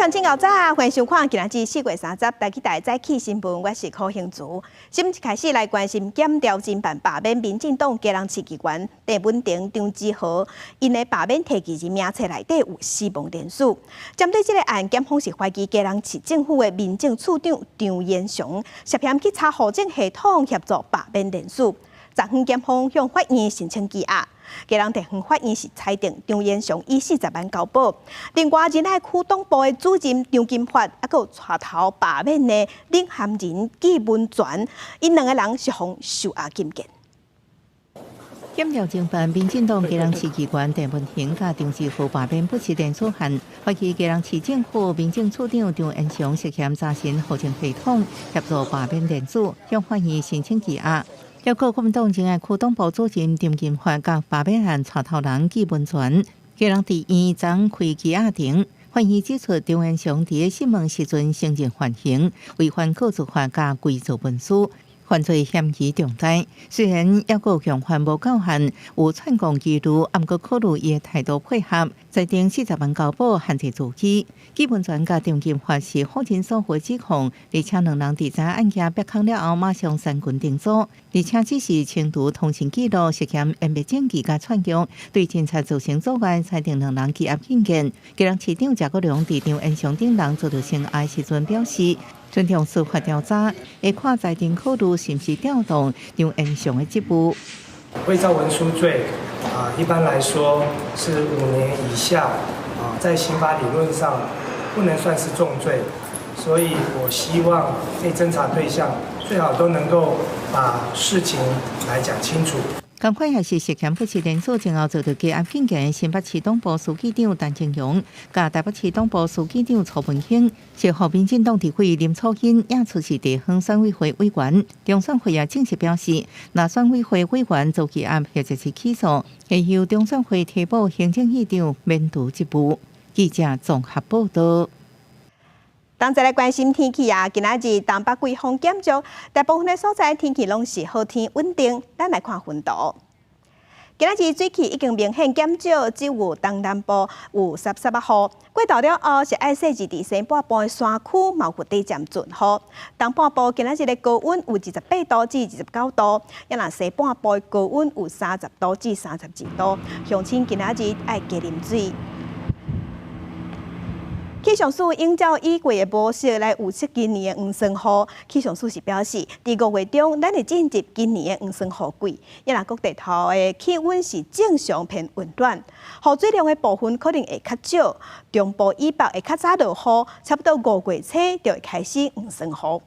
晨真𠢕早，歡迎收看今仔日4月30台語台早起新聞，我是柯興慈。新聞一開始來關心檢調偵辦罷免民進黨基隆市議員鄭文婷、張志豪，𪜶的罷免提議人名冊內底有死亡連署。針對這個案，檢方是懷疑基隆市政府的民政處長張延祥涉嫌去查戶政系統協助罷免連署。昨昏檢方向法院申請羈押。基隆地方法院是裁定張延祥以40萬交保。另外，仁愛區黨部的主任張金發，猶閣有帶頭罷免的領銜人紀文泉，𪜶兩個人是予收押禁見。檢調偵辦民進黨基隆市議員鄭文婷佮張志豪罷免不實連署案，懷疑基隆市政府民政處長張延祥涉嫌查詢戶政系統協助罷免連署，向法院申請羈押。抑閣國民黨仁愛區黨部主任張金發佮罷免案帶頭人紀文泉，基隆地院昨開羈押庭，法院指出張延祥佇審問時陣承認犯行，違反告訴法佮偽造文書，犯罪嫌疑重大。雖然抑閣共犯無夠犯，有串供疑慮，毋過考慮伊的態度配合，裁定四十萬交保限制住居。紀文泉佮張金發是否認所有指控，而且兩人佇知案件曝光了後，馬上三軍定組，而且只是清除通訊記錄，涉嫌湮滅證據佮串供，對偵查造成阻礙，裁定兩人羈押禁見。基隆市長謝國樑佇張延祥等人遭著聲押時陣表示，尊重司法調查，會看裁定考慮是毋是調動張延祥的職務。偽造文書罪啊，一般來說是5年以下啊，在刑法理論上不能算是重罪，所以我希望被偵查對象最好都能夠把事情來講清楚。仝款也是涉嫌不實連署，前後遭著羈押禁見的新北市黨部書記長陳清榮，佮台北市黨部書記長曹文興，是予民進黨立委林楚茵掖出是地方選委會委員。中選會也正式表示，若選委會委員遭羈押或者是起訴，會由中選會提報行政院長免除職務。記者綜合報道。當再來關心天氣啊，今仔日東北季風減弱，大部分的所在天氣攏是好天穩定。咱來看雲圖。今仔日水汽已經明顯減少，只有東南部有濕濕仔雨。過晝了後是愛細緻佇西半部的山區，嘛有短暫陣雨。東半部今仔日的高溫有28度至29度，抑若西半部的高溫有30度至32度。鄉親今仔日愛加啉水。氣象署依照雨季的模式來預測今年的黃酸雨。氣象署是表示，佇5月中，咱會進入今年的黃酸雨季。抑若各地頭的氣溫是正常偏溫暖，雨水量的部分可能會較少。中部以北會較早落雨，差不多5月初就會開始黃酸雨。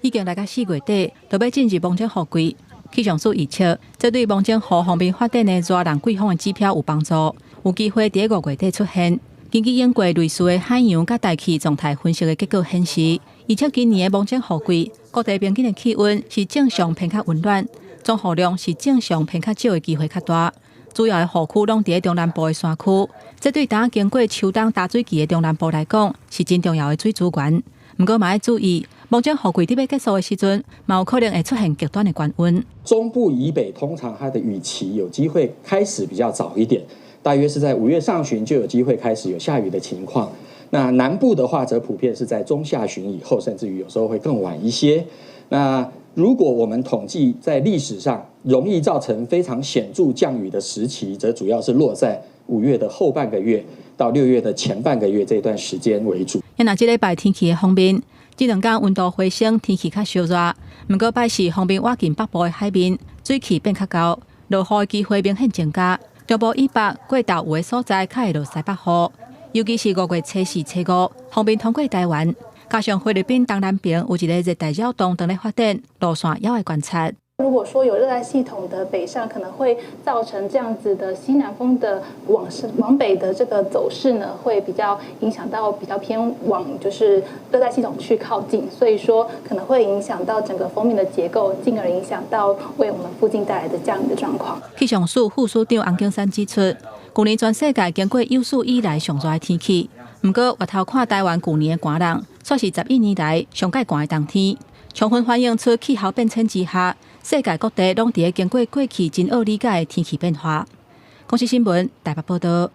已經來到4月底，就欲進入蒙頂雨季。氣象署預測，這對蒙頂雨方面發展的熱浪季風的指標有幫助，有機會佇5月底出現。根據英國類似的海洋佮大氣狀態分析的結果顯示，預測今年的蒙頂雨季，各地平均的氣溫是正常偏較溫暖，總雨量是正常偏較少的機會較大。主要的雨區攏佇中南部的山區，這對當經過秋冬大水期的中南部來講，是真重要的水資源。毋過嘛愛注意，蒙頂雨季佇欲結束的時陣，嘛有可能會出現極端的高溫。中部以北通常它的雨期有機會開始比較早一點。大約是在5月上旬就有機會開始有下雨的情況。那南部的話，則普遍是在中下旬以後，甚至於有時候會更晚一些。那如果我們統計在歷史上容易造成非常顯著降雨的時期，則主要是落在5月的後半個月到6月的前半個月這段時間為主。那這禮拜天氣的方面，這兩天溫度回升，天氣較燒熱。毋過拜四鋒面倚近北部的海面，水汽變較厚，落雨的機會明顯增加。中部以北過晝有的所在較會落西北雨，尤其是5月初四、初五，鋒面通過台灣，加上菲律賓東南邊有一个熱帶擾動正咧發展，路線猶愛觀察。如果說有熱帶系統的北上，可能會造成這樣子的西南風的往往北的這個走勢呢，會比較影響到比較偏往就是熱帶系統去靠近，所以說可能會影響到整個鋒面的結構，進而影響到為我們附近帶來的降雨的狀況。氣象署副署長洪景山指出，舊年全世界經過有史以來上熱的天氣，毋過回頭看台灣舊年的寒冷，卻是11年來上蓋寒的冬天，充分反映出氣候變遷之下，世界各地攏佇咧經過過去真惡理解的天氣變化。公視新聞台北報道。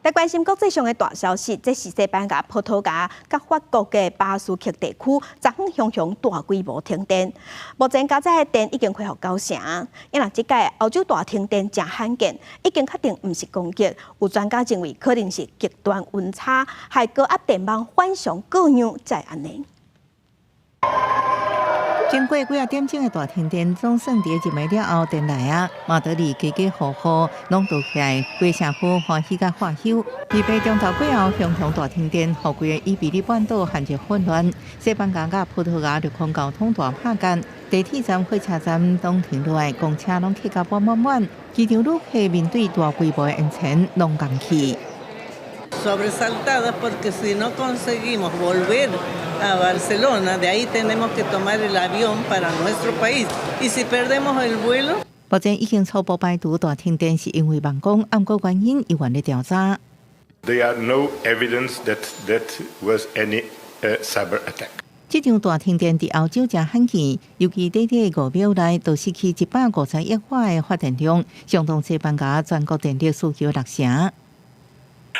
來關心國際上的大消息，這是西班牙、葡萄牙佮法國的巴斯克地區，昨昏雄雄大規模停電。目前加載的電已經恢復九成。因為這擺歐洲大停電誠罕見，已經確定毋是攻擊。有專家認為可能是極端溫差，害高壓電網反常過量才會按呢。經過幾仔點鐘的大停電，總算佇入暝了後電來啊！馬德里家家戶戶攏倒起來，規城區歡喜佮化憂。二八鐘頭過後，雄雄大停電，予規个伊比利半島陷入混亂。西班牙佮葡萄牙陸空交通大拍結，地鐵站、火車站攏停落來，公車攏客甲滿滿滿，機場旅客面對大規模的延遲，攏共去。 Sobresaltada porque si no conseguimos volver a Barcelona, de ahí tenemos que tomar el avión para nuestro país. Y si perdemos el vuelo，目前已經初步排除大停電是因為網攻，毋過原因猶原咧調查。 There are no evidence that that was any cyber attack. 這場大停電佇歐洲誠罕見，尤其短短5秒內就失去150億瓦的發電量，相當西班牙全國電力需求六成。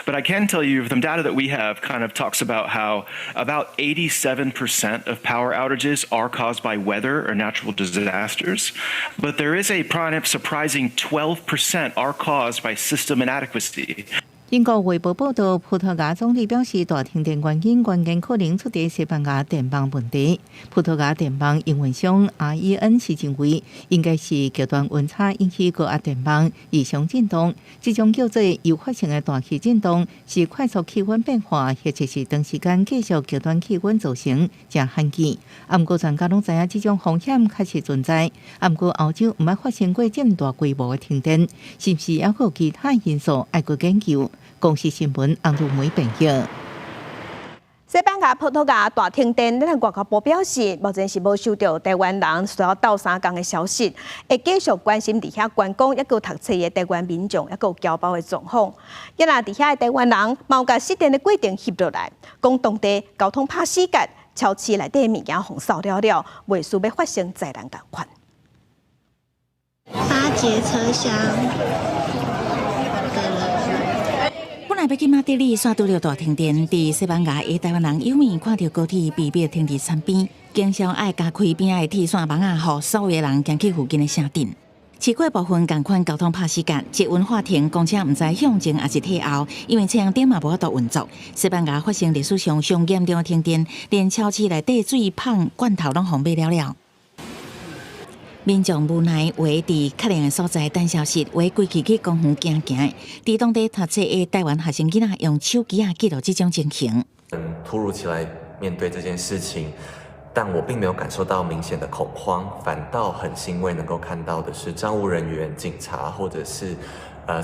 But I can tell you, the data that we have kind of talks about how about 87% of power outages are caused by weather or natural disasters. But there is a kind of surprising 12% are caused by system inadequacy. 英國衛報報導，葡萄牙總理表示，大停電原因關鍵可能出佇西班牙電網問題。葡萄牙電網營運商 REN 是認為，應該是極端溫差引起高壓電網異常震動，這種叫做誘發性的大氣震動，是快速氣溫變化，或者是長時間繼續極端氣溫造成，誠罕見。啊，毋過專家攏知影這種風險確實存在。啊，毋過歐洲毋捌發生過這麼大規模的停電，是毋是猶閣有其他因素愛閣研究？公視新聞洪如梅編譯。西班牙、葡萄牙大停電，咱外交部表示，目前是無收到台灣人需要鬥相共的消息，會繼續關心佇遐觀光抑閣讀冊的台灣民眾，抑閣僑胞的狀況。抑若佇遐的台灣人，嘛有共失電的過程翕落來，講當地交通拍死結，超市內底物件予掃了了，袂輸欲發生災難仝款。 8節車廂。本來欲去馬德里，煞拄著大停電。佇西班牙的台灣人有面看著高鐵被迫停佇田邊，經常愛加開邊仔的鐵線網仔，予所有的人行去附近的城鎮。市區部分仝款交通拍死結，捷運喊停，公車毋知向前抑是退後，因為太陽燈嘛無法度運作。西班牙發生歷史上上嚴重的停電，連超市內底水麭罐頭攏予買了了。民眾無奈圍佇較涼的所在等消息，圍規氣去公園行行。佇當地讀冊的台灣學生囡仔用手機仔記錄這種情形。突如其來面對這件事情，但我並沒有感受到明顯的恐慌，反倒很欣慰能夠看到的是，站務人員、警察或者是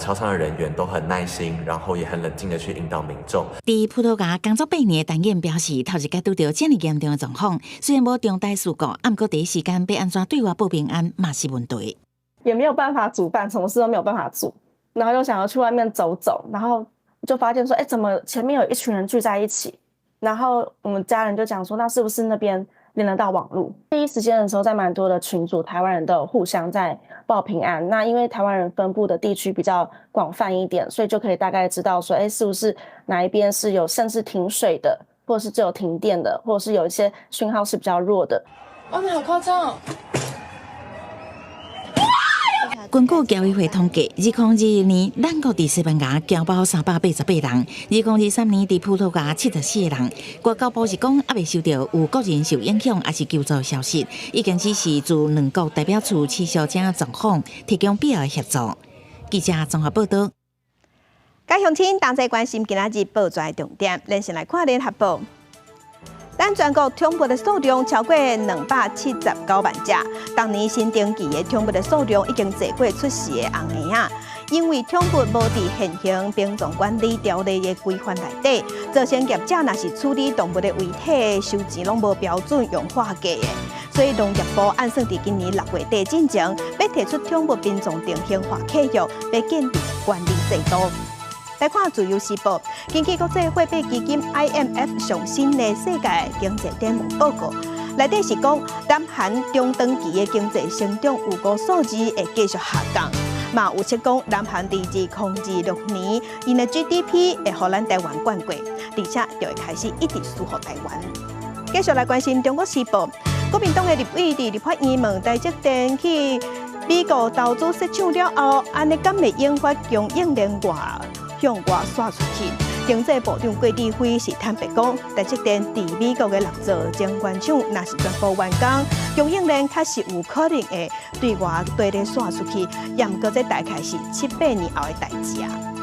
超商的人員都很耐心，然後也很冷靜的去引導民眾。佇葡萄牙工作8年的陳燕表示，頭一擺拄著這麼嚴重的狀況，雖然無重大事故，毋過第一時間欲按怎對外報平安嘛是問題。也沒有辦法煮飯，什麼事都沒有辦法做，然後又想要去外面走走，然後就發現說，哎，怎麼前面有一群人聚在一起？然後我們家人就講說，那是不是那邊連得到網路？第一時間的時候，在蠻多的群組，台灣人都有互相在報平安。那因為台灣人分布的地區比較廣泛一點，所以就可以大概知道說，哎，是不是哪一邊是有甚至停水的，或者是只有停電的，或者是有一些訊號是比較弱的。外面好誇張！根據僑委會統計，2021年，咱國佇西班牙僑胞388人；2023年，佇葡萄牙74個人。外交部是講，猶未收到有國人受影響，抑是求助消息，已經指示駐兩國代表處持續這狀況，提供必要的協助。記者綜合報道。各位鄉親同齊關心今仔日報紙的重點，咱先來看聯合報。咱全國寵物的數量超過279萬隻，逐年新登記的寵物的數量已經濟過出世的紅嬰仔。因為寵物無佇現行殯葬管理條例的規範內底，造成業者若是處理動物的遺體收錢攏無標準用劃價的，所以農業部按算佇今年6月底進前，欲提出寵物殯葬定型化契約，欲建立管理制度。來看《自由時報》，根據國際貨幣基金 IMF 上新的世界經濟展望報告，內底是講，南韓中長期的經濟成長預估數字會繼續下降。嘛有測講，南韓佇2026年，𪜶的 GDP 會予咱台灣冠過，而且就會開始一直輸予台灣。繼續來關心中國時報，國民黨的立委佇立法院問台積電去美國投資設廠了後，按呢敢會引發供應鏈外向外徙出去？經濟部長郭智輝是坦白講，台積電佇美國的六座晶圓廠，若是全部完工，供應鏈確實有可能會對外對咧徙出去，毋過這大概是七八年後的代誌啊。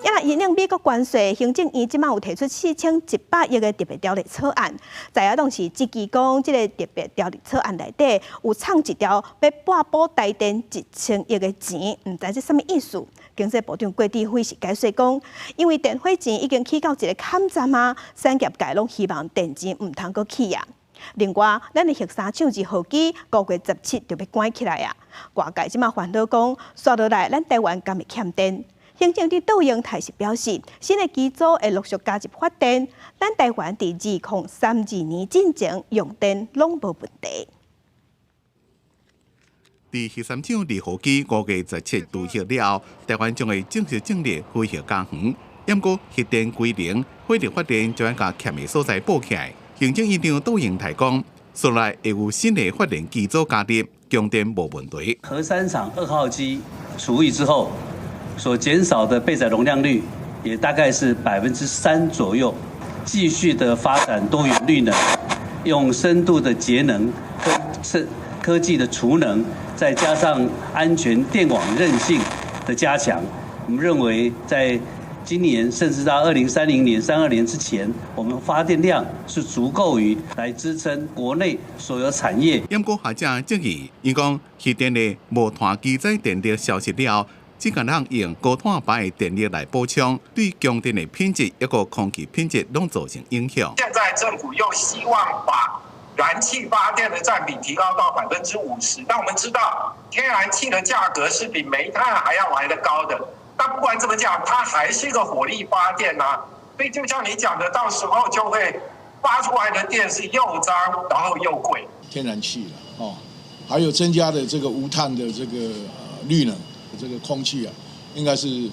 啊，因應美國關稅，行政院這馬有提出4100億的特別條例草案，在野黨是質疑講，這个特別條例草案內底有藏一條欲撥補台電1000億的錢，毋知這啥物意思？經濟部長郭智輝是解釋講，因為電火錢已經起到一个坎站啊，產業界攏希望電錢毋通閣起啊。另外，咱的核三廠二號機5月17就欲關起來啊，外界這馬煩惱講，紲落來咱台灣敢會欠電？行政院長杜英泰是表示，新的機組會陸續加入發電，咱台灣佇2032年進前用電攏無問題。佇核三廠二號機5月17除核了後，台灣將會正式進入非核家園。毋過核電規能、火力發電將共欠的所在補起來。行政院長杜英泰講，紲來會有新的發電機組加入，供電無問題。核三廠二號機除役之後，所減少的備載容量率也大概是3%左右。繼續的發展多元綠能，用深度的節能、科技的儲能，再加上安全電網韌性的加強，我們認為在今年甚至到2030年、32年之前，我們發電量是足夠於來支撐國內所有產業。毋過學者質疑，伊講核電的無碳機載電力消失了，只可能用高碳排的電力來補充，對供電的品質抑閣空氣品質攏造成影響。現在政府又希望把燃氣發電的佔比提高到50%，但我們知道天然氣的價格是比煤炭還要來得高的。但不管怎麼講，它還是一個火力發電啊，所以就像你講的，到時候就會發出來的電是又髒，然後又貴。天然氣了哦，還有增加的這個無碳的這個綠能，這個空氣啊，應該是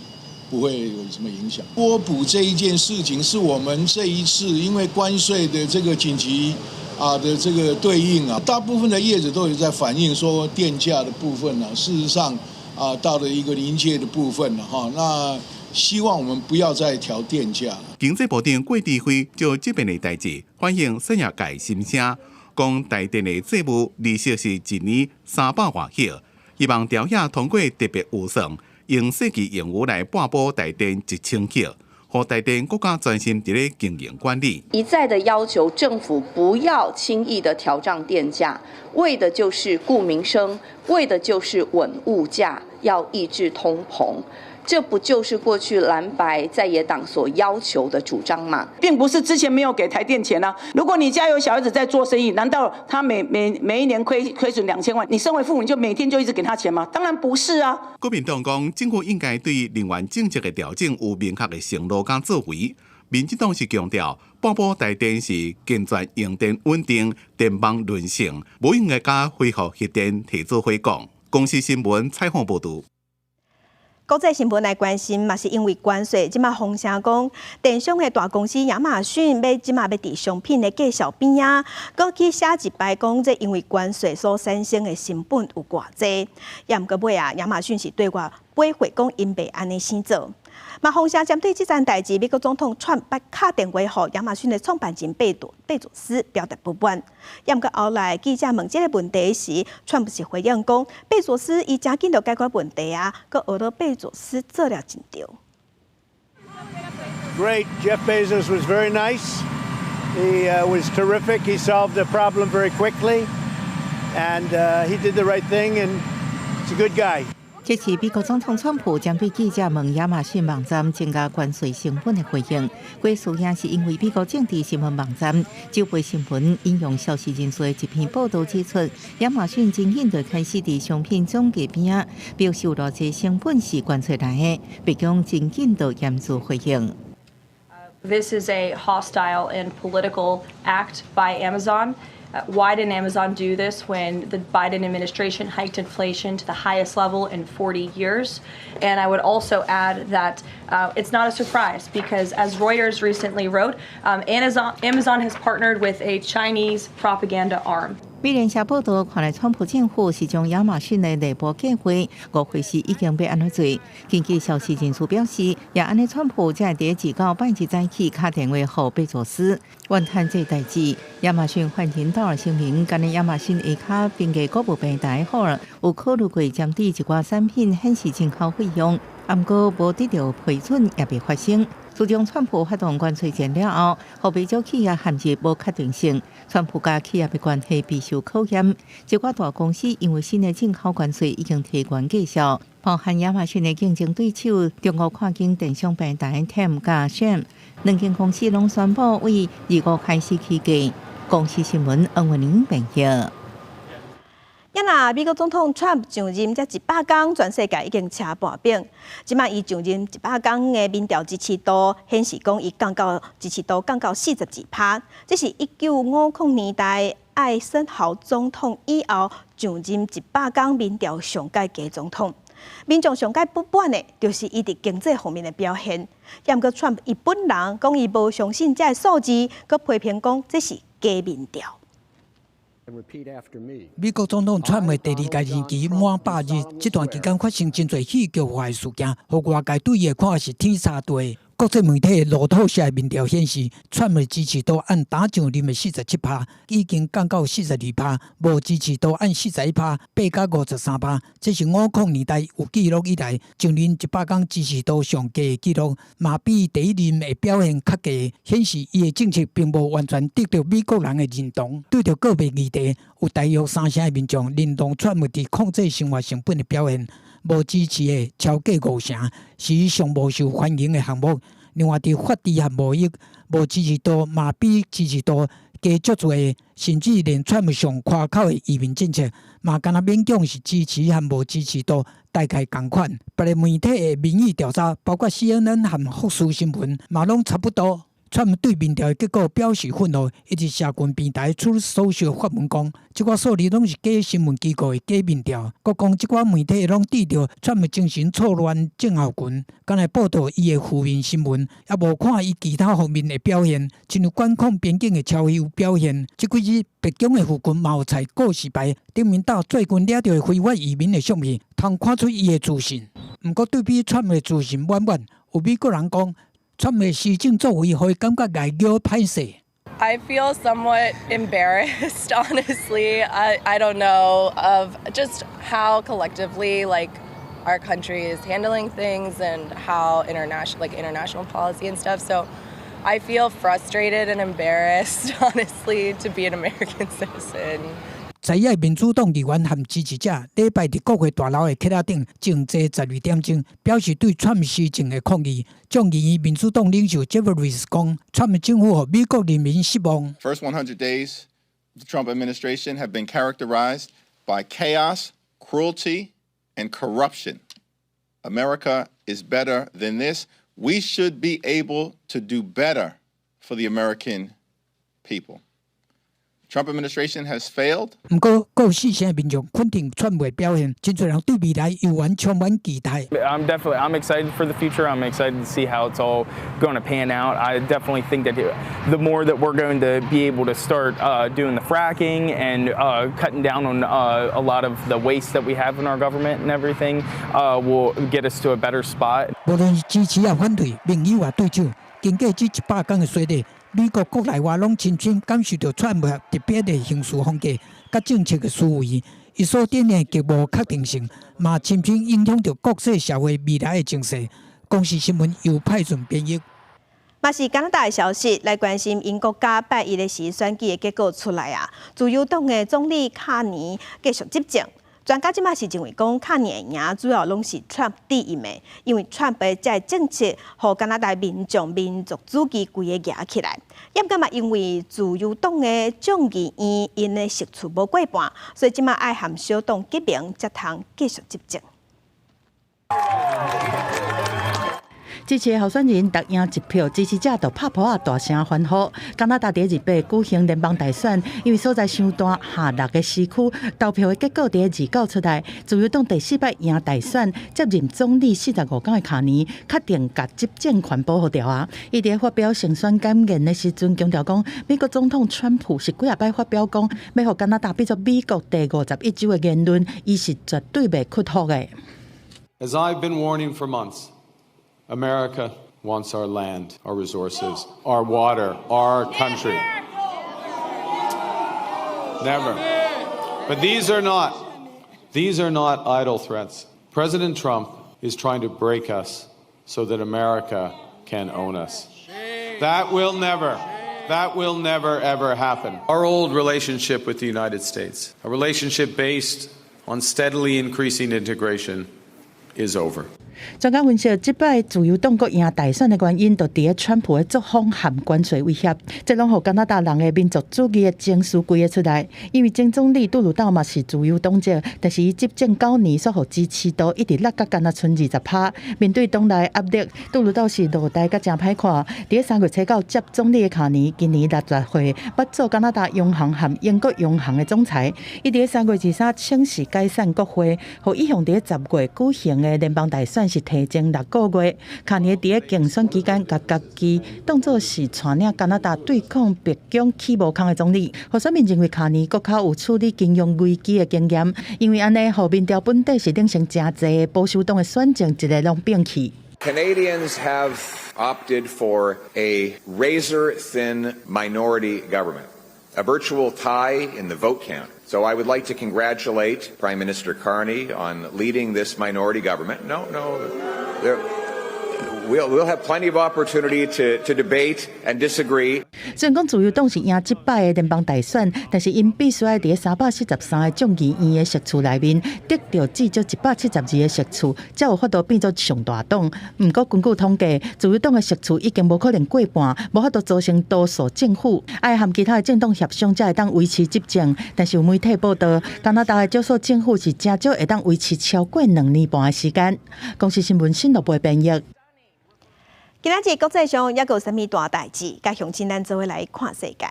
不會有什麼影響。撥補這一件事情，是我們這一次因為關稅的這個緊急啊的這個對應啊，大部分的業者都有在反映說電價的部分呢，事實上啊到了一個臨界的部分了哈，那希望我們不要再調電價。經濟部長郭智輝就這邊的代誌反映產業界心聲，講台電的債務利息是一年300外億，希望朝野通過特別預算，用設計盈餘來撥補台電1000億，予台電閣較專心佇咧經營管理。一再的要求政府不要輕易的調漲電價，為的就是顧民生，為的就是穩物價，要抑制通膨。這不就是過去藍白在野黨所要求的主張嗎？並不是之前沒有給台電錢啊。如果你家有小孩子在做生意，難道他每一年虧損2000萬？你身為父母，你就每天就一直給他錢嗎？當然不是啊。國民黨講，政府應該對能源政策的調整有明確的承諾佮作為。民進黨是強調，撥補台電是健全用電穩定、電網韌性，無應該共恢復核電提做伙講。公視新聞採訪報導。國際新聞來關心，嘛是因為關稅，這馬風聲講，電商的大公司亞馬遜欲這馬欲佇商品的介紹邊仔，閣去寫一擺講，這因為關稅所產生的成本有偌濟。也毋過尾啊，亞馬遜是對外回駁講，𪜶袂按呢生做。嘛，風聲針對這件代誌，美國總統川普敲電話予亞馬遜的創辦人貝佐斯表達不滿。也毋過後來記者問這个問題時，川普是回應講，貝佐斯伊誠緊就解決問題啊，閣學著貝佐斯做了真著。 Great, Jeff Bezos was very nice. He was terrific. He solved the problem very quickly, and he did the right thing. And he's a good guy. 這是美國總統川普針對記者問亞馬遜網站增加關稅成本的回應。過事件是因為美國政治新聞網站周報新聞引用消息人士的一篇報道指出，亞馬遜真緊就開始佇商品總價邊仔標示偌濟成本是關稅來的，白宮真緊就嚴肅回應。This is a hostile and political act by Amazon. Why didn't Amazon do this when the Biden administration hiked inflation to the highest level in 40 years? And I would also add that it's not a surprise because, as Reuters recently wrote, Amazon has partnered with a Chinese propaganda arm. 美聯社報道，看來川普政府是將亞馬遜的內部計劃誤會是已經欲按怎做。根據消息人士表示，也按呢川普才會佇二九拜日早起敲電話予貝佐斯，怨嘆這代誌。亞馬遜發言人道爾聲明，今年亞馬遜下跤平價購物平台好有考慮過針對一寡產品顯示進口費用，毋過無得到批准也未發生。自從川普發動關稅戰了後，予袂少企業陷入無確定性。川普佮企業的關係備受考驗。一寡大公司因為新的進口關稅已經提懸價數，包含亞馬遜的競爭對手中國跨境電商平台 Temu 佮 Shein，兩間公司攏宣布為25開始起價。公視新聞黃文玲編譯。啊若美國總統川普上任才100工，全世界已經車半扁。這馬伊上任100工的民調支持度顯示，講伊降到支持度降到42%，這是1950年代艾森豪總統以後上任100工民調上蓋低總統。民眾上蓋不滿的，就是伊佇經濟方面的表現。毋過川普伊本人講，伊無相信這个數字，閣批評講這是假民調。美國總統川普第二屆任期滿100日，這段期間發生真濟戲劇化的事件，予外界對伊的看法是天差地。國際媒體路透社的民調顯示，川普支持度按剛上任的47%，已經降到42%；無支持度按41%，爬到53%。這是50年代有記錄以來上任100工支持度上低的紀錄，嘛比第一任的表現較低，顯示伊的政策並無完全得到美國人的認同。對著個別議題，有大約三成的民眾認同川普佇控制生活成本的表現，無支持的超過五成，是伊上無受歡迎的項目。另外，佇法治和貿易，無支持度嘛比支持度低足濟，甚至連川普上誇口的移民政策，嘛敢若勉強是支持和無支持度大概仝款。別个媒體的民意調查，包括 CNN 和福斯新聞，嘛攏差不多。川普對民調的結果表示憤怒，伊佇社群平台 Truth Social 發文講，這寡數字攏是假新聞機構的假民調，閣講這寡媒體攏戴著川普精神錯亂症候群，敢來報導伊的負面新聞，也無看伊其他方面的表現，親像管控邊境的超優表現。這幾日白宮的附近嘛有採告示牌，頂面貼最近掠著的非法移民的相片，通看出伊的自信。毋過對比川普的自信滿滿，有美國人講，川普施政作為，予伊感覺礙腳歹勢。 I feel somewhat embarrassed, honestly. I don't know of just how collectively, like, our country is handling things and how international, like, international policy and stuff. So I feel frustrated and embarrassed, honestly, to be an American citizen. 在野民主黨議員和支持者禮拜佇國會大樓的客廳頂靜坐12點鐘，表示對川普施政的抗議。眾議院民主黨領袖傑弗瑞斯講，川普政府予美國人民失望。 First 100 days of the Trump administration have been characterized by chaos, cruelty, and corruption. America is better than this. We should be able to do better for the American people. Trump administration has failed. 毋過，閣有四成民眾肯定川普的表現，真濟人對未來猶原充滿期待。 I'm excited for the future. I'm excited to see how it's all going to pan out. I definitely think that the more that we're going to be able to start doing the fracking and cutting down on a lot of the waste that we have in our government and everything will get us to a better spot. 無論是支持抑反對，盟友抑對手，經過這100工的洗禮，美國國內外攏深深感受著川普特別的行事風格佮政策的思維，伊所展現的極無確定性，嘛深深影響著國際社會未來的情勢。公視新聞由派順編譯。嘛是加拿大的消息，來關心𪜶國家拜一的時選舉的結果出來啊！自由黨的總理卡尼繼續執政。專家這馬是認為講卡尼會贏，主要攏是川普支𪜶的，因為川普的這个政策，予加拿大民眾民族主義規个舉起來。毋過嘛，因為自由黨的眾議院𪜶的席次無過半，所以這馬愛和小黨結盟，才通繼續執政。支持候選人逐贏一票，支持者就拍噗仔大聲歡呼。加拿大佇28舉行聯邦大選，因為所在傷大下六个時區投票的結果佇29出來，自由黨第四擺贏大選，接任總理45工的卡尼，確定共執政權保予牢啊！伊佇發表勝選感言的時陣，強調講，美國總統川普是幾若擺發表講，欲予加拿大變做美國第51州的言論，伊是絕對袂屈服的。 As I've been warning for months, America wants our land, our resources, our water, our country. Never. But these are not idle threats. President Trump is trying to break us so that America can own us. That will never, ever happen. Our old relationship with the United States, a relationship based on steadily increasing integration, is over. 專家分析，這擺自由黨閣贏大選的原因，就佇咧川普的作風和關稅威脅，這攏予加拿大人的民族主義的情緒規個出來。因為前總理杜魯道嘛是自由黨籍，但是伊執政9年所予支持度一直落甲干焦賰20趴。面對黨內壓力，杜魯道是落台甲誠歹看。佇咧3月初9接總理的卡尼，今年60歲，捌做加拿大央行和英國央行的總裁。伊佇咧3月23請示解散國會，予一向佇咧10月舉行的聯邦大選是提前6個月。卡尼佇咧競選期間，共家己當做是帶領加拿大對抗白宮起無空的總理。予選民認為卡尼閣較有處理金融危機的經驗，因為按呢，予民調本底是領先誠濟保守黨的選情一个攏變去。 Canadians have opted for a razor thin minority government, a virtual tie in the vote count. So I would like to congratulate Prime Minister Carney on leading this minority government. No, there, we'll have plenty of opportunity to debate and disagree. 雖然講自由黨是贏這擺的聯邦大選，但是𪜶必須愛佇373個眾議院的席次內面得著至少172個席次，才有法度變做上大黨。毋過根據統計，自由黨的席次已經無可能過半，無法度組成多數政府，愛和其他的政黨協商才會當維持執政。但是有媒體報道，加拿大的少數政府是誠少會當維持超過2年半的時間。公視新聞新羅播編譯。今仔日國際上猶閣有啥物大代誌？共鄉親咱做伙來看世界。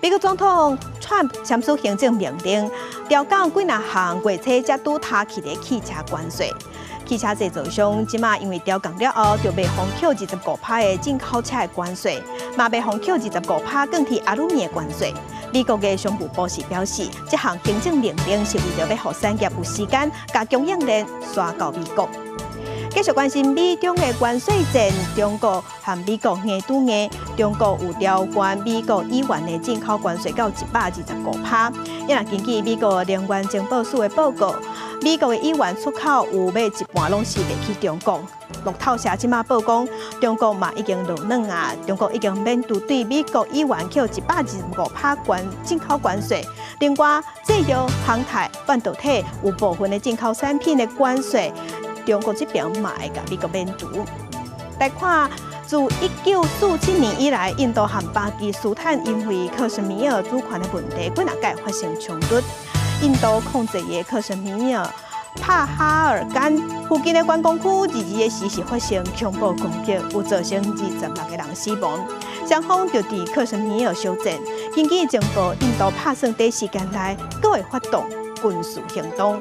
美國總統川普簽署行政命令，調降幾若項月初才拄推起的汽車關稅。汽車製造商這馬因為調降了後，就袂予扣25趴的進口車的關稅，嘛袂予扣25趴鋼鐵阿魯米的關稅。美國的商務部是表示，這項行政命令是為著欲予產業有時間，共供應鏈徙到美國。繼續關心美中的關稅戰，中國和美國硬對硬，中國有調懸美國議員的進口關稅到125趴。也若根據美國能源情報署的報告，美國的議員出口有欲一半攏是賣去中國。路透社這馬報講，中國嘛已經落軟啊，中國已經免除對美國議員扣125趴關進口關稅。另外，製藥、航太、半導體有部分的進口產品的關稅。中國這邊嘛會共美國免除。來看，自1947年以來，印度和巴基斯坦因為克什米爾主權的問題，幾若擺發生衝突。印度控制的克什米爾帕哈爾干附近的觀光區，22的時是發生恐怖攻擊，有造成26個人死亡。雙方就佇克什米爾相戰。根據情報，印度拍算短時間內閣會發動軍事行動。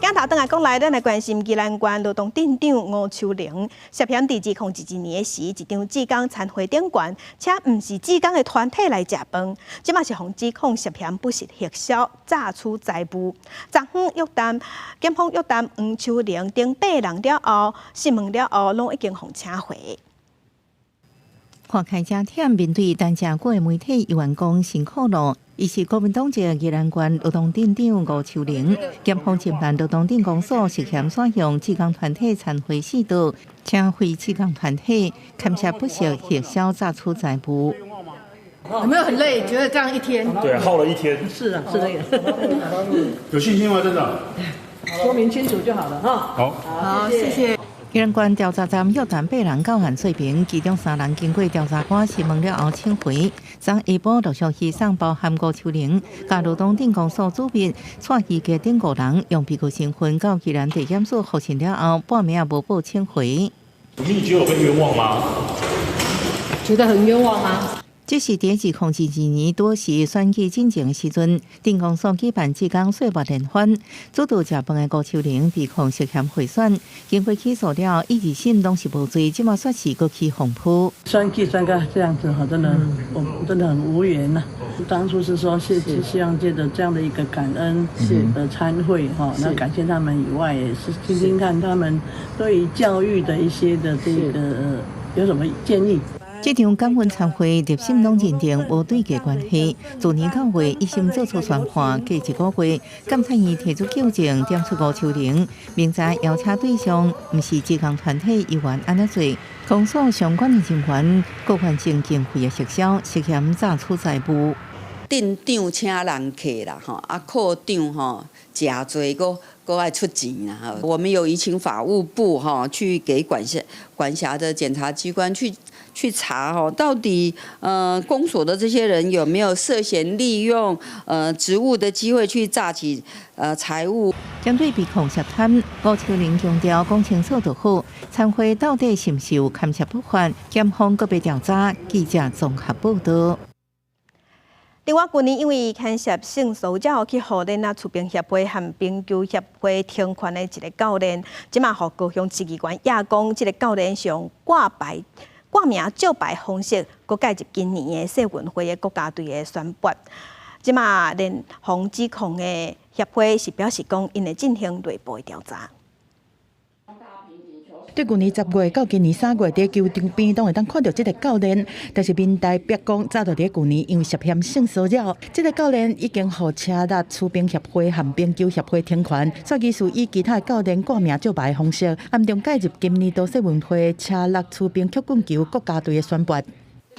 鏡頭轉來國內，咱來關心宜蘭縣羅東鎮長吳秋玲涉嫌佇2011年的時，一場志工餐會頂懸，請毋是志工的團體來食飯，這馬是予指控涉嫌不實行銷、詐取財物。昨昏約談，檢方約談吳秋玲等八人了後，訊問了後，攏已經予請回。看開誠忝，面對等誠久的媒體，猶原講辛苦囉。伊是國民黨籍宜蘭縣羅東鎮長吳秋玲，檢方偵辦羅東鎮公所涉嫌徙向志工團體餐會四桌，請非志工團體牽涉不實行銷詐取財物。有沒有很累？覺得這樣一天？對，耗了一天。是啊，是這個。有信心嗎，鎮長？說明清楚就好了哈。好，好，謝謝。宜蘭縣調查站約談八人到案說明，其中三人經過調查官詢問了後請回。昨下晡陸續移送包含吳秋玲、佮羅東鎮公所主秘蔡希傑等五人，用被告身份到宜蘭地檢署複訊了後，半暝也無報請回。你覺得有被冤枉嗎？覺得很冤枉啊！這是佇2022年拄是選舉進前的時陣，鎮公所舉辦志工歲末聯歡，主導食飯的吳秋玲被控涉嫌賄選，經過起訴了後，一二審攏是無罪，這馬煞是閣起風波。選舉選到這樣子哈，真的，我真的很無言吶。當初是說是希望借着這樣的一個感恩的餐會哈，那感謝他們以外，也是聽聽看他們對於教育的一些的這個有什麼建議。這場感恩餐會，立審攏認定無對價關係。去年9月，一審做出宣判，隔一個月，監察院提出糾正，點出吳秋玲明知邀請對象毋是志工團體猶原按呢做，公所相關的人員閣完成經費的核銷，涉嫌詐取財物。鎮長請人客啦，吼，啊，科長吼，誠濟閣閣愛出錢啦，吼。我們有移請法務部吼，去給管轄的檢察機關去查吼，到底公所的這些人有沒有涉嫌利用職務的機會去詐取財物？針對被控涉貪，吳秋玲強調講清楚就好。餐會到底是毋是有牽涉不法？檢方閣欲調查。記者綜合報道。另外，舊年因為牽涉性騷擾去予咱啊，持冰協會和冰球協會停權的一个教練，這馬予高雄市議員也講，這个教練是用掛牌、掛名招牌方式，閣介入今年的世運會的國家隊的選拔。這馬聯防指控的協會是表示講，𪜶會進行內部的調查。對舊年10月到今年3月，佇球場邊攏會當看著這个教練，但是民代逼講，早就佇舊年因為涉嫌性騷擾，這个教練已經予車力持冰協會和冰球協會停權，所以是以其他的教練掛名招牌的方式，暗中介入今年度世運會車力持冰曲棍球國家隊的選拔。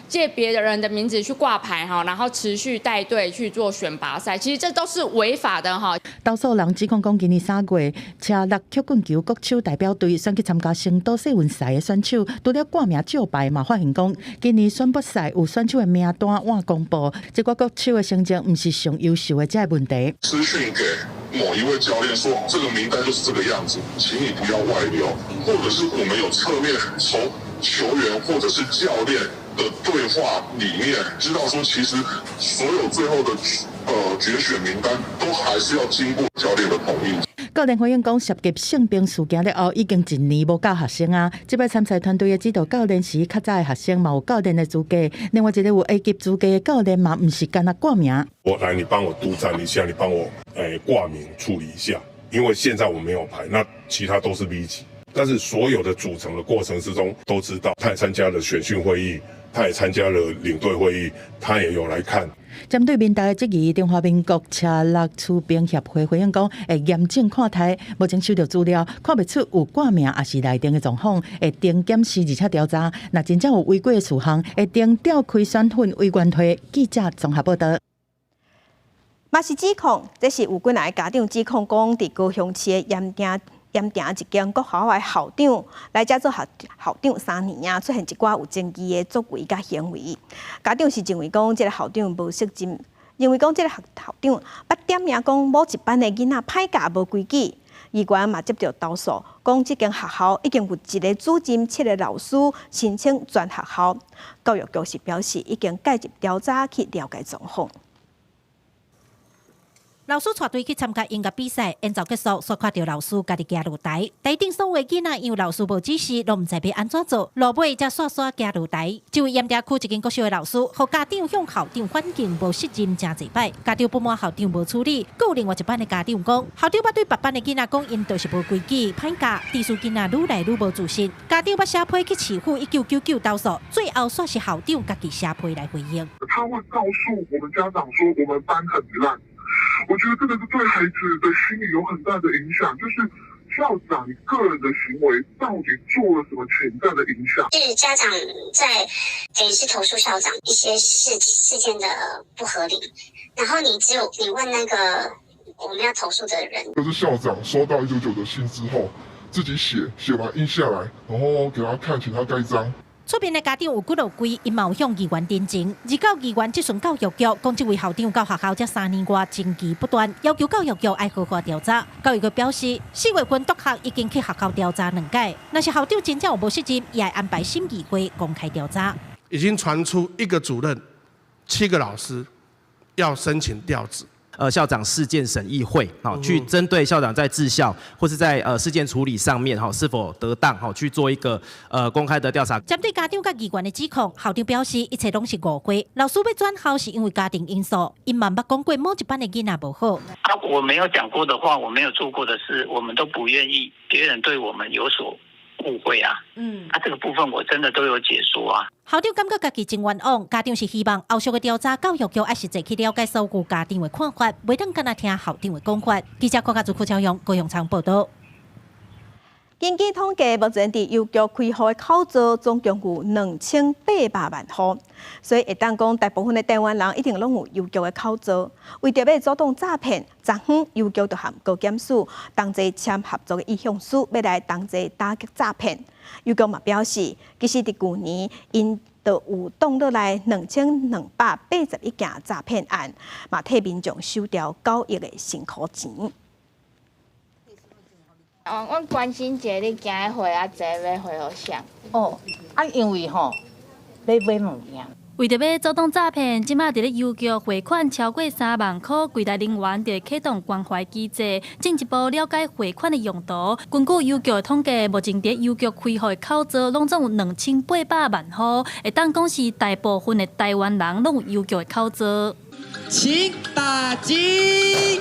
借別人的名字去掛牌哈，然後持續帶隊去做選拔賽，其實這都是違法的哈。投訴人指控講，今年3月，車力曲棍球國手代表隊選去參加成都世運賽的選手，除了掛名招牌，嘛發現講，今年選拔賽有選手的名單晚公布，這寡國手的成績毋是上優秀的這个問題。私訊給某一位教練說，這個名單就是這個樣子，請你不要外流，或者是我們有側面從球員或者是教練的對話裡面，知道說其實所有最後的決選名單都還是要經過教練的同意。教練回應講，涉及性平事件了後，已經一年無教學生啊。這擺參賽團隊的指導教練是較早的學生，嘛有教練的資格。另外一個有 A 級資格的教練嘛，毋是干焦掛名。我來，你幫我督戰一下，你幫我掛名處理一下，因為現在我沒有牌，那其他都是 B 級。但是所有的組成的過程之中，都知道他也參加了選訓會議，他也參加了領隊會議，他也有來看。針對民代的質疑，中華民國車力持冰協會回應講，會嚴正看待。目前收著資料，看袂出有掛名抑是內定的狀況，會定檢視而且調查。若真正有違規的事項，會定調開選訓委員會。記者綜合報道。嘛是指控，這是有幾若个家長指控講，佇高雄市的鹽埕一間國校的校長來遮做校長3年啊，出現一寡有爭議的作為佮行為。家長是認為講，這个校長無責任，認為講這个校長捌點名講某一班的囡仔歹教無規矩。議員嘛接著投訴，講這間學校已經有一个主任、七个老師申請轉學校。教育局是表示已經介入調查去了解狀況。老師帶隊去參加音樂比賽，演奏結束，煞看著老師家己行落台。台頂所有囡仔因為老師無指示，攏毋知欲按怎做，落尾才煞煞行落台。這位鹽埕區一間國小的老師，予家長向校長反映無信任誠濟擺，家長不滿校長無處理。閣有另外一班的家長講，校長捌對別班的囡仔講，𪜶就是無規矩、歹教，致使囡仔愈來愈無自信。家長捌寫批去市府1999投訴，最後煞是校長家己寫批來回應。他會告訴我們家長說，我們班很爛。我覺得這個是對孩子的心理有很大的影響，就是校長個人的行為到底做了什麼潛在的影響？就是家長在等於是投訴校長一些事件的不合理，然後你只有你問那個我們要投訴的人，就是校長收到199的信之後，自己寫，寫完印下來，然後給他看，請他蓋章。出面的家長有幾落幾，𪜶嘛有向議員陳情，而到議員質詢教育局，講這位校長到學校這3年外，爭議不斷，要求教育局愛好好調查。教育局表示，4月份督學已經去學校調查兩擺，若是校長真正有無失職，也會安排審議會公開調查。已經傳出一個主任、7個老師要申請調職。校長事件審議會，好，去針對校長在治校或是在事件處理上面，哈，是否得當，哈，去做一個公開的調查。針對家長佮議員的指控，校長表示一切攏是誤會。老師欲轉校是因為家庭因素，𪜶嘛毋捌講過某一班的囡仔無好。啊，我沒有講過的話，我沒有做過的事，我們都不願意別人對我們有所誤會啊。啊，這個部分我真的都有解說啊。校長感覺家己真冤枉，家長是希望後續的調查，教育局愛實際去了解所有家長的看法，袂當干焦聽校長的講法。記者郭家祖、柯超勇、高永昌報道。根據統計，目前佇郵局開戶的口座總共有2800萬戶，所以會當講大部分的台灣人一定攏有郵局的口座。為著欲阻擋詐騙，昨昏郵局就和高檢署同齊簽合作的意向書，欲來同齊打擊詐騙。郵局嘛表示，其實佇舊年𪜶就有擋落來2281件詐騙案，嘛替民眾收著9億的辛苦錢。哦，阮關心一下你今日匯啊濟，欲匯予誰？哦，啊，因為吼，欲買物件。為著欲阻擋詐騙，這馬佇咧郵局匯款超過3萬箍，櫃台人員就會啟動關懷機制，進一步了解匯款的用途。根據郵局的統計，目前佇郵局開戶的口座攏總有2800萬戶，會當講是大部分的台灣人攏有郵局的口座。請打機。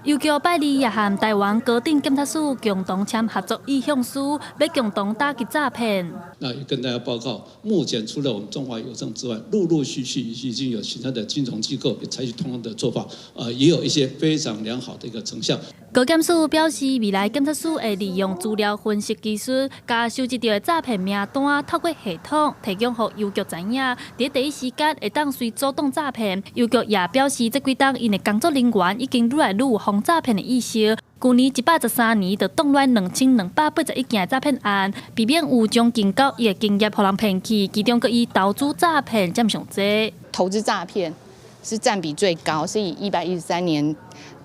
郵局拜二也和台灣高等檢察署共同簽合作意向書，欲共同打擊詐騙。那也跟大家報告，目前除了我們中華郵政之外，陸陸續續已經有其他的金融機構也採取同樣的做法，也有一些非常良好的一個成效。高檢署表示，未來檢察署會利用資料分析技術，共收集著的詐騙名單，透過系統提供予郵局知影，佇第一時間會當隨阻擋詐騙。郵局也表示，這幾冬𪜶的工作人員已經愈來愈有防詐騙的意識。舊年113年就擋落2281件詐騙案，避免有將近9億的金額予人騙去，其中閣以投資詐騙佔上濟。投資詐騙是佔比最高，是以113年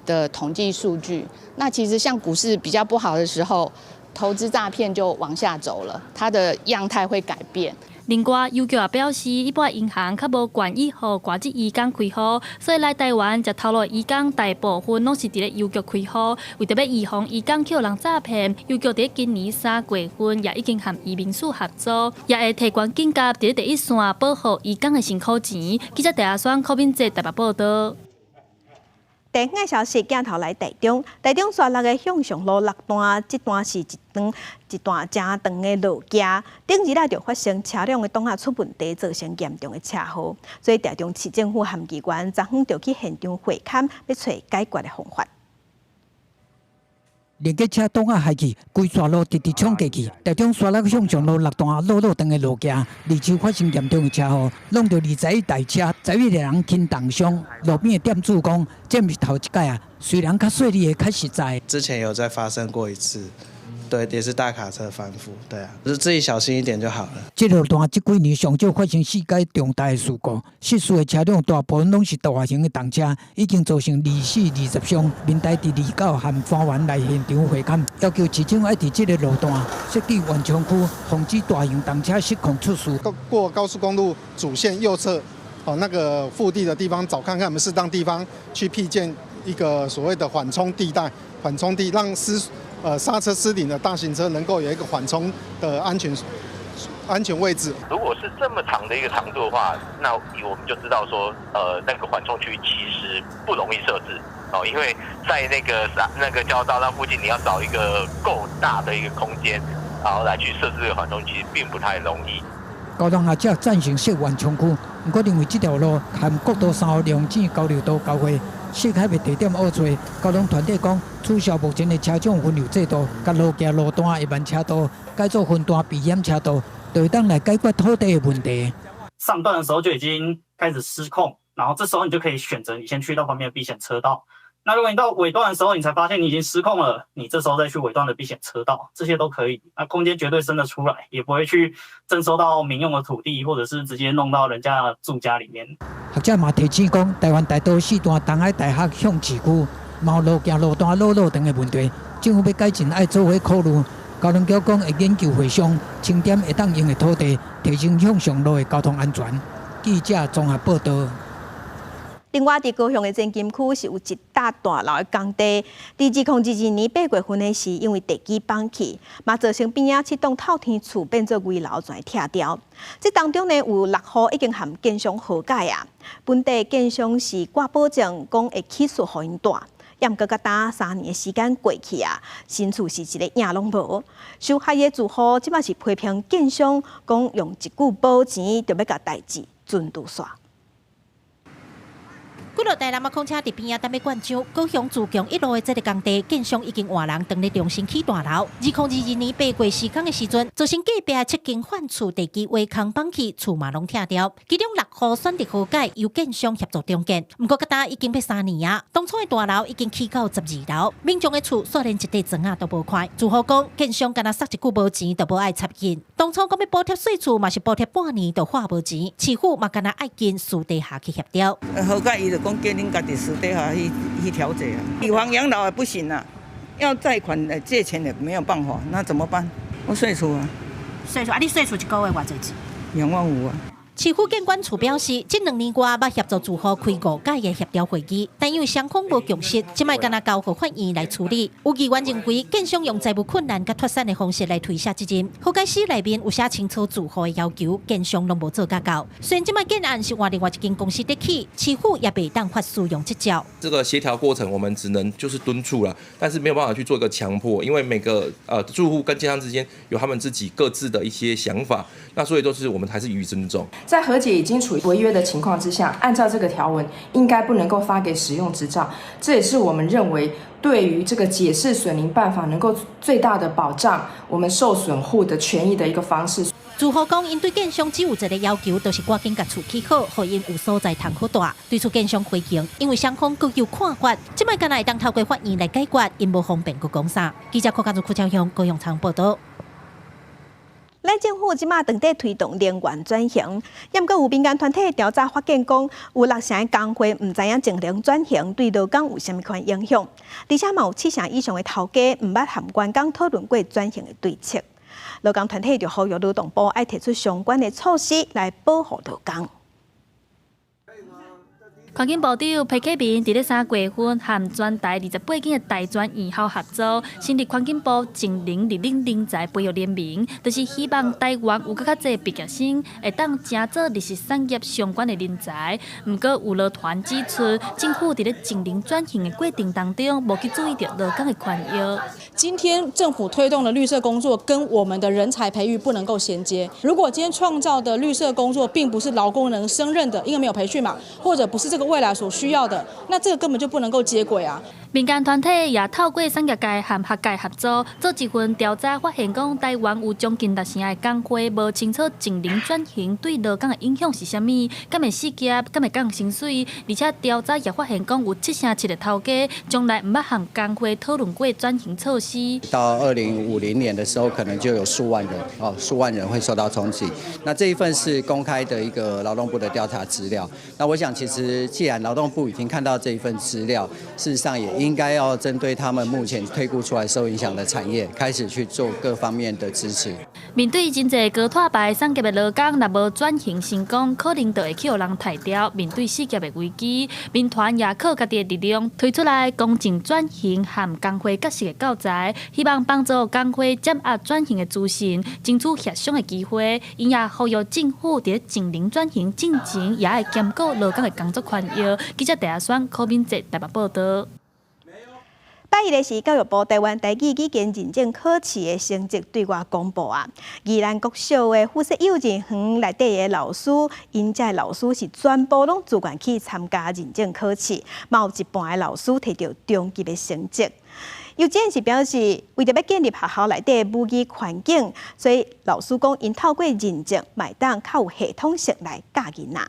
的統計數據。那其實像股市比較不好的時候，投資詐騙就往下走了，它的樣態會改變。另外，郵局也表示，一般銀行較無願意予外籍移工開戶，所以來台灣食頭路的移工大部分攏是佇咧郵局開戶。為著欲預防移工予人詐騙，郵局佇今年3月份也已經和移民署合作，也會提懸警覺佇咧第一線保護移工的辛苦錢。記者鄭阿雙、柯敏哲台北報道。地方的消息，鏡頭來台中，台中沙鹿的向上路六段，這段是一段誠長的路墘，頂日仔就發生車輛的擋仔出問題，造成嚴重的車禍，所以台中市政府和議員昨昏就去現場會勘，欲揣解決的方法。連結車擋仔害去，規逝路直直衝過去。台中沙鹿向上路六段落落長的路墘，二周發生嚴重的車禍，弄著21台車，11個人輕重傷。路邊的店主講，這毋是頭一擺啊，雖然較細膩的較實在。之前有再發生過一次，對，也是大卡車翻覆，對啊，就自己小心一點就好了。這路段這幾年上少發生四起重大的事故，失事的車輛大部分攏是大型的重車，已經造成2死20傷。民代佇29和官員來現場會勘，要求市長愛佇這个路段設置緩衝區，防止大型重車失控出事。過高速公路主線右側，哦，那個腹地的地方，找看看有沒有適當地方去闢建一個所謂的緩衝地帶，緩衝地讓剎車失靈的大型車能夠有一個緩衝的安全位置。如果是這麼長的一個長度的話，那我們就知道說，那個緩衝區其實不容易設置哦，因為在那個交流道那附近，你要找一個夠大的一個空間，然後來去設置這個緩衝，其實並不太容易。交通學者贊成設緩衝區，毋過認為這條路和國道3號龍井交流道交匯，適合的地點惡揣。交通團體講，取消目前的車種分流制度，共路墘路段的慢車道改做分段避險車道，就會當來解決土地的問題。上段的時候就已經開始失控，然後這時候你就可以選擇你先去到旁邊的避險車道。那如果你到尾段的時候，你才發現你已經失控了，你這時候再去尾段的避險車道，這些都可以。那空間絕對生得出來，也不會去徵收到民用的土地，或者是直接弄到人家的住家裡面。學者嘛提醒講，台灣大道四段東海大學向市區，嘛有路行路段路路長的問題，政府欲改進愛做伙考慮。交通局講會研究會商，清點會當用的土地，提升向上路的交通安全。記者綜合報道。另外，佇高雄的前金區是有一棟大樓的工地，佇2022年8月份的時，因為地基崩去，嘛造成邊仔七棟透天厝變做危樓全拆掉。這當中呢，有六戶已經和建商和解啊，本地建商是掛保證講會起訴予𪜶住，毋過到今3年的時間過去啊，新厝是一个影攏無。受害的住戶這擺是批評建商講用一句無錢，就欲共代誌準拄煞。幾落台南仔礦車佇邊仔等欲灌漿，高雄自強一路的這个工地，建商已經換人當咧重新起大樓。2022年8月施工的時陣，造成隔壁七間換厝地基挖空崩去，厝嘛攏拆掉。其中六戶選擇和解，由建商協助重建。毋過到今已經欲3年啊，當初的大樓已經起到12樓，民眾的厝煞連一塊磚仔都無看。住戶講，建商干焦說一句無錢，就無愛插緊。當初講欲補貼稅厝，嘛是補貼半年就話無錢，市府嘛干焦愛經私底下去協調。和解伊就講叫恁家己私底下去調解啊，以房養老也不行啊，要貸款來借錢也沒有辦法，那怎麼辦？我稅厝啊，稅厝啊，你稅厝一個月偌濟錢？2萬5啊。市府建管處表示，這兩年外捌協助住戶開五屆的協調會議，但因為雙方無共識，這擺干焦交予法院來處理。有議員認為，建商用財務困難佮脫產的方式來推卸責任，和解書內面有寫清楚住戶的要求，建商攏無做甲到。雖然這擺建案是換另外一間公司咧起，市府也袂當發使用執照。這個協調過程，我們只能就是敦促啦，但是沒有辦法去做一個強迫，因為每個住戶跟建商之間有他們自己各自的一些想法，那所以都是我們還是予以尊重。在和解已經處於違約的情況之下，按照這個條文，應該不能夠發給使用執照。這也是我們認為對於這個解釋損鄰辦法能夠最大的保障我們受損戶的權益的一個方式。住戶講，𪜶對建商只有一个要求，就是趕緊共厝起好，予𪜶有所在通好住。對此建商回應，因為雙方各有看法，這擺干焦會當透過法院來解決，𪜶無方便閣講啥。記者柯家祖、柯超雄、高永昌報道。咱政府這馬正佇推動能源轉型，毋過有民間團體調查發現，講有六成的工會毋知影淨零轉型對勞工有啥物款影響，而且嘛有七成以上的頭家毋捌和員工討論過轉型的對策。勞工團體就呼籲勞動部愛提出相關的措施來保護勞工。環境部長裴啟明佇咧3月份和全台28間的大專院校合作，成立環境部淨零綠領人才培育聯盟，就是希望台灣有閣較濟畢業生會當成做綠色產業相關的人才。毋過有勞團指出，政府佇咧淨零轉型的過程當中，無去注意著勞工的權益。今天政府推動的綠色工作跟我們的人才培育不能夠銜接。如果今天創造的綠色工作並不是勞工能勝任的，因為沒有培訓嘛，或者不是這個未來所需要的，那這個根本就不能夠接軌啊！民間團體也透過產業界和學界合作，做一份調查，發現講台灣有將近六成的工會無清楚淨零轉型對勞工的影響是啥物，敢會失業，敢會降薪水，而且調查也發現講有7成7的頭家從來毋捌和工會討論過轉型措施。到2050年的時候，可能就有數萬人哦，數萬人會受到衝擊。那這一份是公開的一個勞動部的調查資料。那我想，其實既然勞動部已經看到這一份資料，事實上也應該要針對他們目前推估出來受影響的產業，開始去做各方面的支持。面對真濟高脫排產業的勞工，若無轉型成功，可能就會去予人汰掉。面對失業的危機，民團也靠家己的力量推出來公正轉型和工會角色的教材，希望幫助工會掌握轉型的資訊，爭取協商的機會。𪜶也呼籲政府佇淨零轉型進前，也會兼顧勞工的工作權益。記者鄭阿雙、柯敏哲台北報道。拜一的是教育部台灣台語語言認證考試的成績對外公布啊！宜蘭國小的附設幼稚園內底的老師，𪜶遮的老師是全部攏自願去參加認證考試，嘛有一半的老師摕著中級的成績。有這是表示，為著欲建立學校內底的母語環境，所以老師講，𪜶透過認證，嘛會當較有系統性來教囡仔。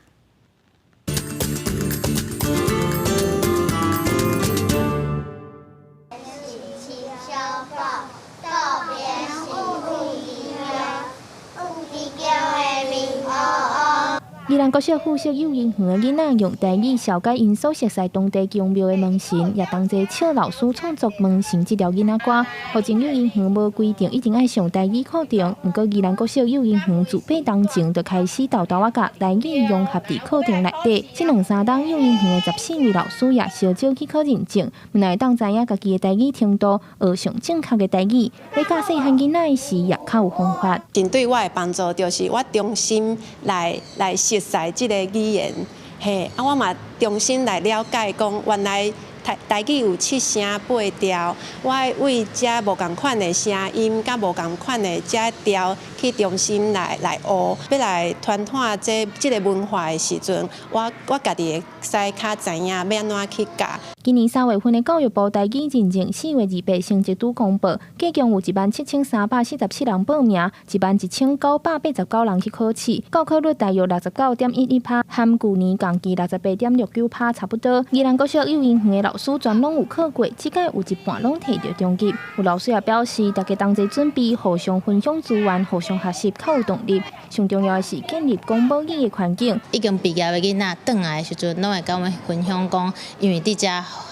宜蘭國小附設幼兒園的囡仔用台語紹介𪜶所熟似當地宮廟的門神，也同齊笑老師創作門神這條囡仔歌。目前幼兒園無規定一定愛上台語課程，毋過宜蘭國小幼兒園自8冬前就開始沓沓仔共台語融合佇課程內底。這兩三冬幼兒園的14位老師也相招去考認證，未來會當知影家己的台語程度，學上正確的台語，咧教細漢囡仔的時也較有方法。針對我的幫助，就是我重新來熟悉這个語言，嘿，啊，我嘛重新來了解講，原來台語有七聲八調，我愛為這無仝款的聲音，佮無仝款的這調去重新來學，欲來傳統這个文化的時陣，我家己會使較知影欲按怎去教。今年3月份的教育部台語認證4月28成績拄公布，計共有17,347人報名，11,989人去考試，到考率大約69.11%，和舊年同期68.69%差不多。宜蘭國小幼兒園的老師全攏有考過，這屆有一半攏提著中級。有老師也表示，大家同齊準備，互相分享資源，互相學習，較有動力。上重要的是建立講母語的環境。已經畢業的囡仔轉來的時陣，攏會共阮分享講，因為佇遮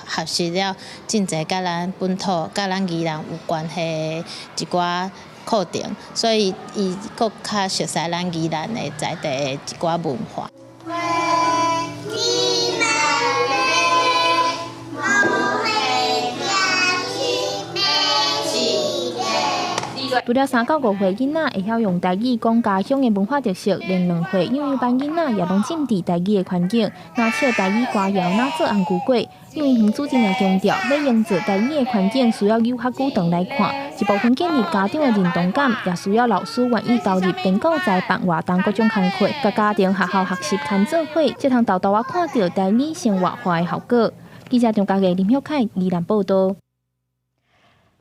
學習了真濟佮咱本土、佮咱宜蘭有關係的一寡課程，所以伊閣較熟悉咱宜蘭的在地的一寡文化。除了3到5歲囡仔會曉用台語講家鄉的文化特色，連2歲幼兒班囡仔也攏浸佇台語的環境，若唱台語歌謠，若做紅龜粿。幼兒園主任也強調，欲營造台語的環境，需要有較久長來看，一部分建立家長的認同感，也需要老師願意投入編教材、辦活動各種工課，共家庭學校學習牽做伙，才通沓沓仔看著台語生活化的效果。記者張家藝、林曉凱，宜蘭報導。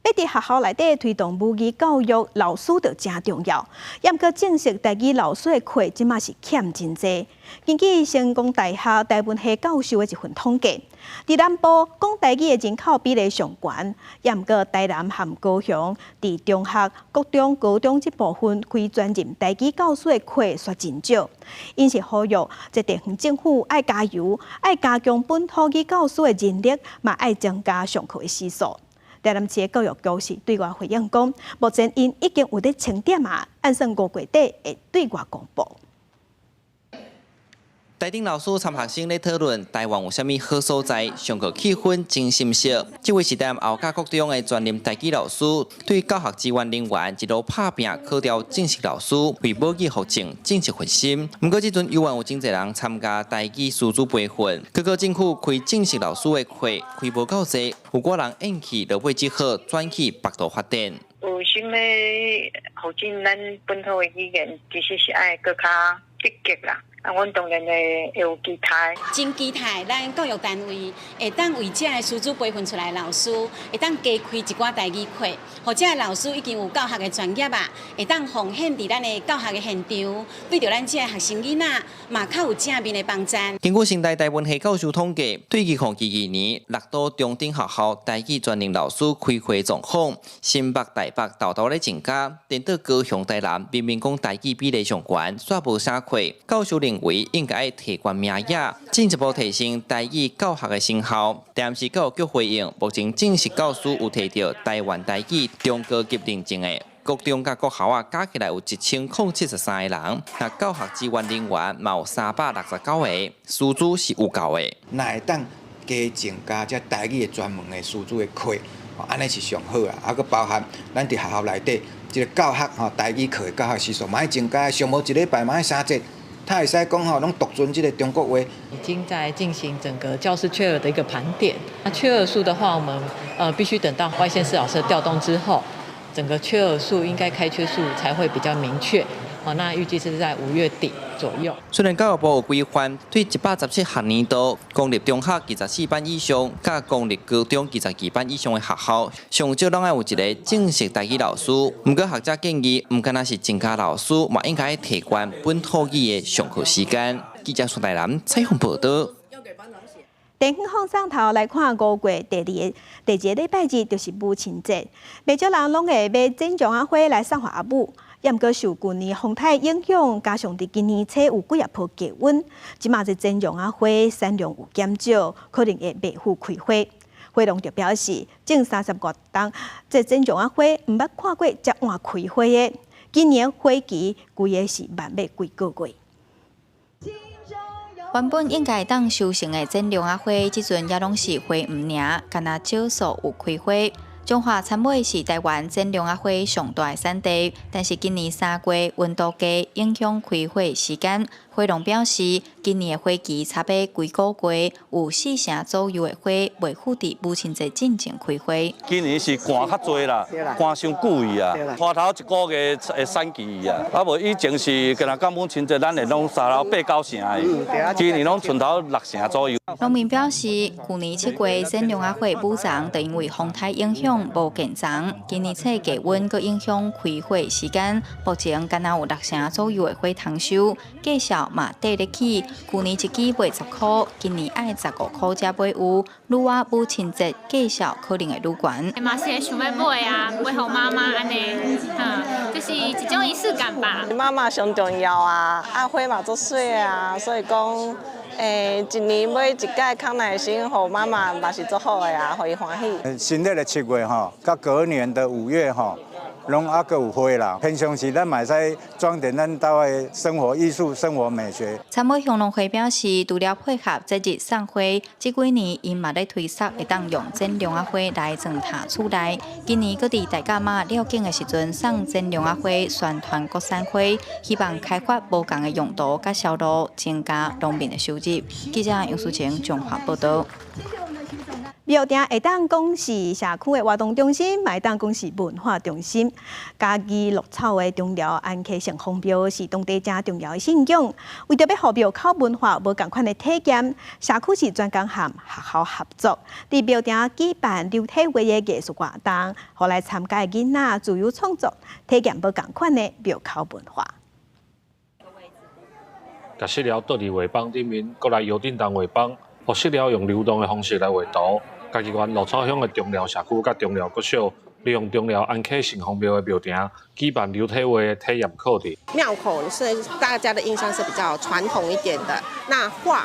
欲佇學校內底推動母語教育，老師就誠重要。毋過正式台語老師的課，這馬是欠真濟。根據成功大學台文系教授的一份統計，佇南部講台語的人口比例上懸，毋過台南和高雄佇中學、國中、高中這部分開專任台語教師的課煞真少。𪜶是呼籲，這地方政府愛加油，愛加強本土語教師的人力，嘛愛增加上課的時數。台南市的教育局是對外回應講，目前𪜶已經有咧清點啊，按算5月底會對外公布。台頂老師參學生咧討論台灣有啥物好所在，上課氣氛真心適。這位是台南後甲國中的專任台語老師，對教學資源人員一路拍拚考著正式老師，為母語復振盡一份心。毋過這陣猶原有真濟人參加台語師資培訓，各個政府開正式老師的課開無夠濟，有寡人厭棄，落尾只好轉去別途發展。有想欲復振咱本土的語言，其實是愛閣較積極啦。啊，阮當然會有期待。真期待咱教育單位會當為這个師資培訓出來的老師，會當加開一寡台語課，予這个老師已經有教學的專業啊，會當奉獻佇咱的教學的現場，對著咱這个學生囡仔嘛較有正面的幫助。根據成大台文系教授統計，對2022年六都中等學校台語專任老師開課狀況，新北、台北沓沓咧增加，顛倒高雄、台南明明講台語比例上懸，煞無啥課。教授認為應該愛提懸名額，進一步提升台語教學的成效。台南市教育局回應，目前正式教師有提著台灣台語中高級認證的，國中佮國校仔加起來有1073個人，若教學資源人員嘛有369個，師資是有夠的。若會當加增加這台語的專門的師資的課，按呢是上好啊！啊，閣包含咱佇學校內底這个教學吼，台語課的教學時數嘛愛增加，上無一禮拜嘛愛三節。他會使講吼，攏獨尊這个中國話。已經在進行整個教師缺額的一個盤點。那缺額數的話，我們必須等到外縣市老師調動之後，整個缺額數應該開缺數才會比較明確。好，那預計是在5月底左右。雖然教育部有規範，對117學年度公立中學24班以上，佮公立高中22班以上的學校，上少攏愛有一个正式台語老師。毋過學者建議，毋干焦是增加老師，嘛應該提懸本土語的上課時間。記者蘇大南採訪報導。地方放送頭來看，5月第二个禮拜日就是母親節，袂少人攏會買整傱仔花來送予阿母。也毋過受舊年風颱影響，加上佇今年初有幾仔波低溫，這馬這剪絨仔花產量有減少，可能會袂赴開花。花農就表示，種35冬，這剪絨仔花毋捌看過遮晚開花的。今年花期規个是慢欲幾個月。原本應該當收成的剪絨仔花，這陣也攏是花黃爾，干焦少數有開花。彰化杉尾是台灣剪絨仔花上大的產地，但是今年三月溫度低，影響開花時間。花農表示，今年的花期差欲幾個月，有四成左右的花袂赴佇母親節進前開花。今年是寒較濟啦，寒傷久去啊，拖頭一個月的產期啊，啊無以前是干焦到母親節，咱會攏三頭八九成的，今年攏賰頭六成左右。農民表示，舊年七月剪絨仔花補叢，就因為風颱影響無見叢。今年初低溫閣影響開花時間，目前干焦有六成左右的花通收，價數嘛底咧起。舊年一支賣十箍，今年愛十五箍才買有。愈晚母親節價數可能會愈懸。嘛是會想欲買啊，買予媽媽按呢，就是一種儀式感吧。媽媽上重要啊，啊花嘛足媠啊，所以講，一年買一擺康乃馨予媽媽嘛是足好的啊，予伊歡喜。新曆的七月吼，佮隔年的五月吼，攏猶閣有花啦。平常時咱嘛會使裝點咱兜的生活藝術、生活美學。杉尾鄉農會表示，除了配合節日送花，這幾年𪜶嘛咧推捒會當用剪絨仔花來裝塔厝內。今年閣佇大甲媽了境的時陣送剪絨仔花宣傳國產花，希望開發無仝的用途佮銷路，增加農民的收入。記者楊淑晴彰化報導。廟埕會當講是社區的活動中心，嘛會當講是文化中心。嘉義鹿草的中寮安溪聖王廟是當地誠重要的信仰。為著欲予廟口文化無仝款的體驗，社區是專工和學校合作，佇廟埕舉辦流體畫的藝術活動，予來參加的囡仔自由創作，體驗無仝款的廟口文化。共色料倒佇畫板頂面，閣來搖振動畫板，予色料用流動的方式來畫圖。嘉義縣鹿草鄉的中寮社區佮中寮國小，利用中寮安溪聖王廟的廟埕舉辦流體畫的體驗課程。廟口是大家的印象是比較傳統一點的，那畫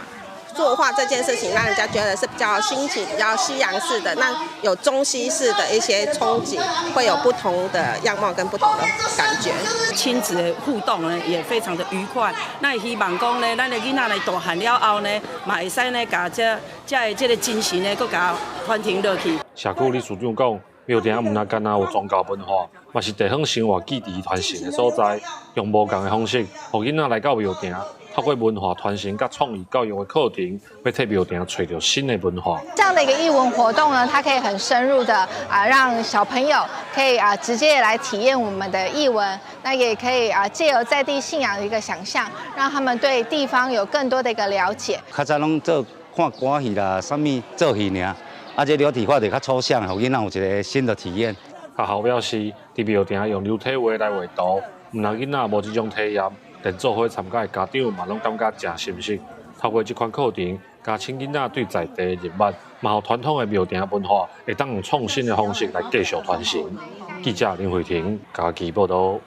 作畫這件事情，讓人家覺得是比較新奇、比較西洋式的，那有中西式的一些衝擊，會有不同的樣貌跟不同的感覺。親子的互動呢，也非常的愉快。那希望講呢，咱的囡仔呢大漢了後呢，嘛會使呢，共這這的這个精神呢，閣共傳承落去。社區理事長講，廟埕毋但干焦有宗教文化，嘛是地方生活記憶傳承的所在。用無仝的方式，予囡仔來到廟埕，透過文化傳承佮創意教育的課程，欲替廟埕揣著新的文化。這樣的一個藝文活動呢，它可以很深入的啊，讓小朋友可以啊直接來體驗我們的藝文，那也可以啊藉由在地信仰的一個想象，讓他們對地方有更多的一個了解。較早攏做看歌戲啦，啥物做戲爾，啊，這流體畫就較抽象，予囡仔有一個新的體驗。學校表示，佇廟埕用流體畫來畫圖，毋但囡仔無這種體驗，連做伙參加的家長嘛攏感覺誠心適。透過這款課程，加深囡仔對在地的認捌，嘛予傳統的廟埕文化會當用創新的方式來繼續傳承。記者林慧婷嘉義報導。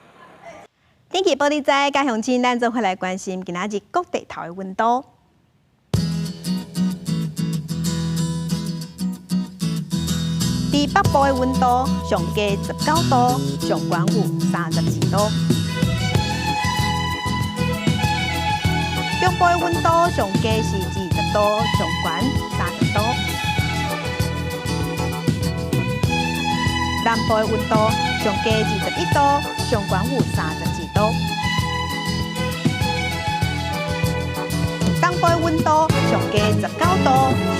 天氣報你知，佮鄉親咱做伙來關心今仔日各地頭的溫度。佇北部的溫度上低19度，上懸有32度。中部的溫度上低是20度，上懸30度。南部的溫度上低21度，上懸有32度。東部的溫度上低19度，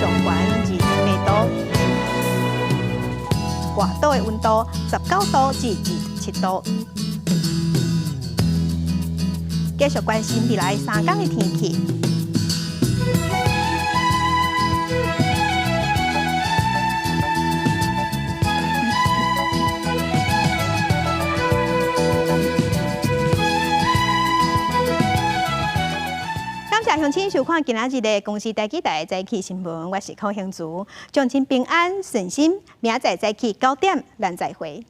上懸28度。外島的溫度19度至27度。繼續關心未來三天的天氣。感謝鄉親收看今仔日的公視台語台早起新聞，我是柯興竹，祝親平安順心，明仔載早起9點，咱再會。